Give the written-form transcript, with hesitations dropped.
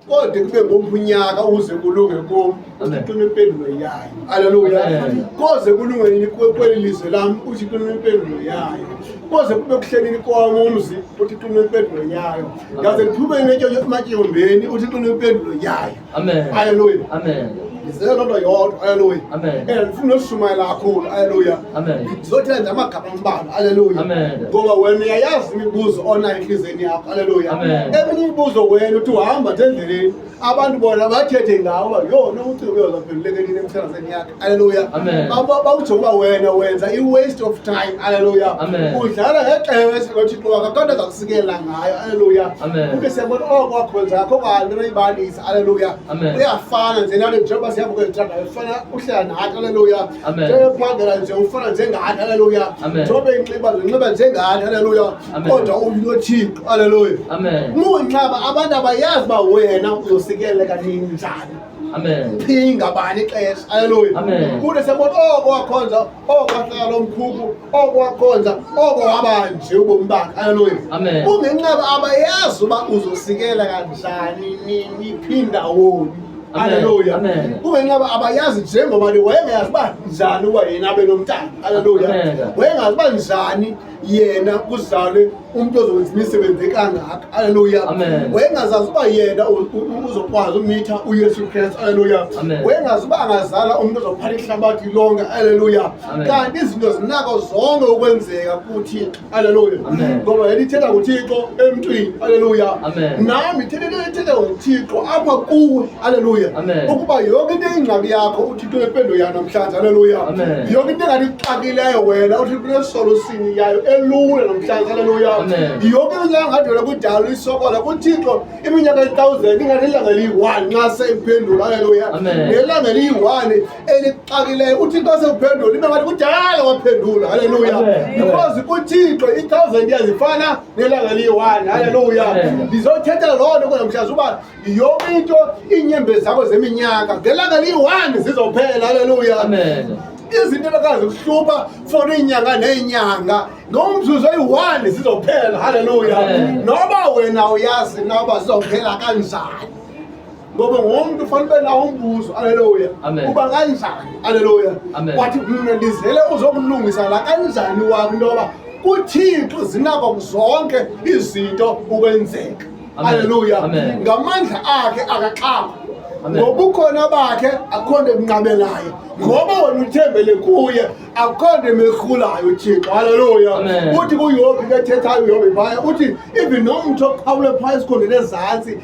Kode kube ngomhunyaka uze kulunge kum. Amen. UThixo unempendulo yayo. Haleluya. Amen. Koze kulunge nini kweli lizwe lam, uThixo unempendulo yayo. Koze kube kuhlelini kwam umzi, uThixo unempendulo yayo. Ndaze ndiphume ematyotyombeni, uThixo unempendulo yayo. Amen. Haleluya. Amen. Ndizele loo nto yodwa. Haleluya. Amen. And ndifuna noshumayela kakhulu. Haleluya. Amen. Ndizothetha nje amagama ambalwa. Haleluya. Amen. Ngoba wena uyayazi imibuzo onayo entliziyweni yakho. Haleluya. Amen. Eminye imibuzo wena uthi uhamba nje endleleni, abantu bona bathethe ngawo uba yho nokucinga uyozaphenduleka nini emthandazweni yakhe. Haleluya. Amen. Bawujonge uba wena wenza i-waste of time. Haleluya. Amen. Udlala ngexesha loThixo wakho, akho nto azakusikela ngayo. Haleluya. Amen. Ube siyabona oko wakhonza akho kwanto noyibalisa. Haleluya. Amen. Uyafana nje nalo njengoba siyabuka ezithandayo, ufana uhlala nathi. Haleluya. Amen. Njengophangela nje ufana njengathi. Haleluya. Amen. Njengoba enxiba nje unxiba njengathi. Haleluya. Amen. Kodwa unoThixo. Haleluya. Amen. Munxaba abantu abayazi uba wena uzosikeleka nini njani. Amen. Phinga bani ixesha. Haleluya. Amen. Kude siyabona oko wakhonza, oko wahlala lo mkhukhu, oko wakhonza, oko wabanje ubomi bakhe. Haleluya. Amen. Kungenxa abayazi uba uzosikela kanjani nini phi ndawoni. Amen. Haleluya. Amen. Kungenxa abayazi njengoba le wayengayazi uba njani uba yena abe nomntana. Haleluya. Amen. Wayengazi uba njani yena kuzalwe umntu ozokwenza imisebenzi ekangaka. Haleluya. Amen. Wayengazazi uba yena uzokwazi umitha uYesu Kristu. Haleluya. Amen. Wayengazi uba angazala umntu ozophatha ihlabathi lonke. Haleluya. Amen. Kanti izinto zinako zonke ukwenzeka kuThixo. Haleluya. Amen. Ngoba yena ithetha nguThixo emntwini. Haleluya. Amen. Nami ithetha nguThixo apha kuwe. Haleluya. Amen. Ukuba yonke into eyingxaki yakho uThixo unempendulo yayo namhlanje. Haleluya. Amen. Yonke into engathi ixakileyo wena uThixo unesolution yayo elula namhlanje. Haleluya. Amen. Yonke iminyaka ngathi wena kudala uyisokola kuThixo iminyaka eyi-1000 ingathi ilanga eliyi-1 nxa seyiphendula. Haleluya. Amen. Nelanga eliyi-1 elixakileyo uThixo sekuphendula ibe ngathi kudala waphendula. Haleluya. Amen. Because kuThixo i-1000 years ifana nelanga eliyi-1. Haleluya. Amen. Ndizothetha loo nto namhlanje uba yonke into iinyembezi zakho zeminyaka ngelanga eliyi-1 zizophela. Haleluya. Amen. Izinto ebekazikuhlupha for iinyanga neenyanga ngomzuzu oyi-1 zizophela. Haleluya. Amen. Noba wena uyazi noba zizophela kanjani, ngoba ngumntu ufanele ube nawo umbuzo. Haleluya. Amen. Uba kanjani. Haleluya. Amen. Wathi mna ndizele uzokulungisa la kanjani wakho into yoba kuThixo zinako zonke izinto ukwenzeka. Amen. Haleluya. Amen. Ngamandla akhe akaxakwa. Amen. Ngobukhona bakhe akukho nto emnqabelayo, ngoba wena uthembele kuye akukho nto emehlulayo uThixo. Haleluya. Amen. Uthi kuYobhi ke ethethayo uYobhi phaya, uthi even nomthi oqhawule phaya esikhondweni ezantsi.